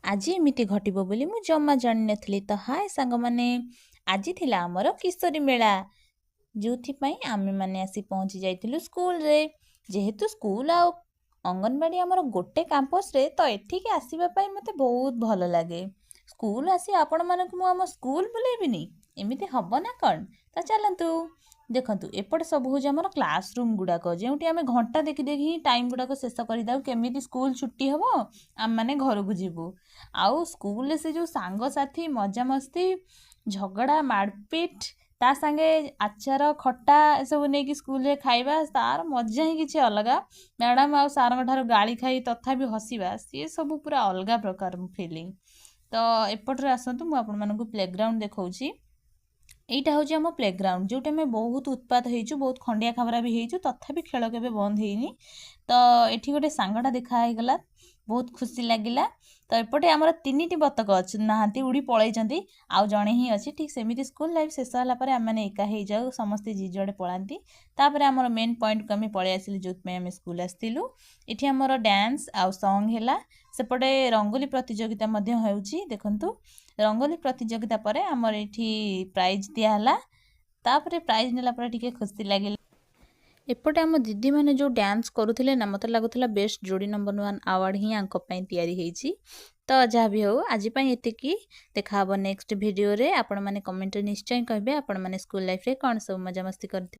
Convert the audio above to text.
ଆଜି ଏମିତି ଘଟିବ ବୋଲି ମୁଁ ଜମା ଜାଣିନଥିଲି। ତ ହାଏ ସାଙ୍ଗମାନେ, ଆଜି ଥିଲା ଆମର କିଶୋରୀ ମେଳା, ଯେଉଁଥିପାଇଁ ଆମେମାନେ ଆସି ପହଞ୍ଚି ଯାଇଥିଲୁ ସ୍କୁଲରେ। ଯେହେତୁ ସ୍କୁଲ ଆଉ ଅଙ୍ଗନବାଡ଼ି ଆମର ଗୋଟେ କ୍ୟାମ୍ପସରେ, ତ ଏଠିକି ଆସିବା ପାଇଁ ମୋତେ ବହୁତ ଭଲ ଲାଗେ। ସ୍କୁଲ ଆସି ଆପଣମାନଙ୍କୁ ମୁଁ ଆମ ସ୍କୁଲ ବୁଲେଇବିନି, ଏମିତି ହେବ ନା କ'ଣ? ତ ଚାଲନ୍ତୁ ଦେଖନ୍ତୁ। ଏପଟେ ସବୁ ହେଉଛି ଆମର କ୍ଲାସ୍ ରୁମ୍ ଗୁଡ଼ାକ, ଯେଉଁଠି ଆମେ ଘଣ୍ଟା ଦେଖି ଦେଖି ହିଁ ଟାଇମ୍ ଗୁଡ଼ାକ ଶେଷ କରିଥାଉ, କେମିତି ସ୍କୁଲ ଛୁଟି ହେବ, ଆମେମାନେ ଘରକୁ ଯିବୁ। ଆଉ ସ୍କୁଲରେ ସେ ଯେଉଁ ସାଙ୍ଗସାଥି, ମଜାମସ୍ତି, ଝଗଡ଼ା, ମାଡ଼ପିଟ, ତା ସାଙ୍ଗେ ଆଚାର, ଖଟା ଏସବୁ ନେଇକି ସ୍କୁଲରେ ଖାଇବା, ତାର ମଜା ହିଁ କିଛି ଅଲଗା। ମ୍ୟାଡ଼ାମ୍ ଆଉ ସାର୍ଙ୍କ ଠାରୁ ଗାଳି ଖାଇ ତଥାପି ହସିବା, ସିଏ ସବୁ ପୁରା ଅଲଗା ପ୍ରକାର ଫିଲିଂ। ତ ଏପଟରେ ଆସନ୍ତୁ, ମୁଁ ଆପଣମାନଙ୍କୁ ପ୍ଲେଗ୍ରାଉଣ୍ଡ ଦେଖାଉଛି। ଏଇଟା ହେଉଛି ଆମ ପ୍ଲେଗ୍ରାଉଣ୍ଡ, ଯେଉଁଠି ଆମେ ବହୁତ ଉତ୍ପାତ ହେଇଛୁ, ବହୁତ ଖଣ୍ଡିଆ ଖାବରା ବି ହେଇଛୁ, ତଥାପି ଖେଳ କେବେ ବନ୍ଦ ହେଇନି। ତ ଏଠି ଗୋଟେ ସାଙ୍ଗଟା ଦେଖା ହେଇଗଲା, ବହୁତ ଖୁସି ଲାଗିଲା। ତ ଏପଟେ ଆମର ତିନିଟି ବତକ ଅଛି, ନାହାନ୍ତି, ଉଡ଼ି ପଳେଇଛନ୍ତି, ଆଉ ଜଣେ ହିଁ ଅଛି। ଠିକ୍ ସେମିତି ସ୍କୁଲ ଲାଇଫ୍ ଶେଷ ହେଲା ପରେ ଆମେମାନେ ଏକା ହେଇଯାଉ, ସମସ୍ତେ ଯିଏ ଯୁଆଡ଼େ ପଳାନ୍ତି। ତାପରେ ଆମର ମେନ୍ ପଏଣ୍ଟକୁ ଆମେ ପଳେଇ ଆସିଲୁ, ଯେଉଁଥିପାଇଁ ଆମେ ସ୍କୁଲ ଆସିଥିଲୁ। ଏଠି ଆମର ଡ୍ୟାନ୍ସ ଆଉ ସଙ୍ଗ୍ ହେଲା, ସେପଟେ ରଙ୍ଗୋଲି ପ୍ରତିଯୋଗିତା ମଧ୍ୟ ହେଉଛି। ଦେଖନ୍ତୁ, ରଙ୍ଗୋଲି ପ୍ରତିଯୋଗିତା ପରେ ଆମର ଏଠି ପ୍ରାଇଜ୍ ଦିଆହେଲା। ତାପରେ ପ୍ରାଇଜ୍ ନେଲା ପରେ ଟିକେ ଖୁସି ଲାଗିଲା। ଏପଟେ ଆମ ଦିଦିମାନେ ଯେଉଁ ଡ୍ୟାନ୍ସ କରୁଥିଲେ ନା, ମୋତେ ଲାଗୁଥିଲା ବେଷ୍ଟ ଯୋଡ଼ି ନମ୍ବର 1 ଆୱାର୍ଡ଼ ହିଁ ୟାଙ୍କ ପାଇଁ ତିଆରି ହେଇଛି। ତ ଯାହା ବି ହେଉ, ଆଜି ପାଇଁ ଏତିକି। ଦେଖା ହେବ ନେକ୍ସଟ ଭିଡ଼ିଓରେ। ଆପଣମାନେ କମେଣ୍ଟରେ ନିଶ୍ଚୟ କହିବେ, ଆପଣମାନେ ସ୍କୁଲ ଲାଇଫରେ କ'ଣ ସବୁ ମଜାମସ୍ତି କରିଥିଲେ।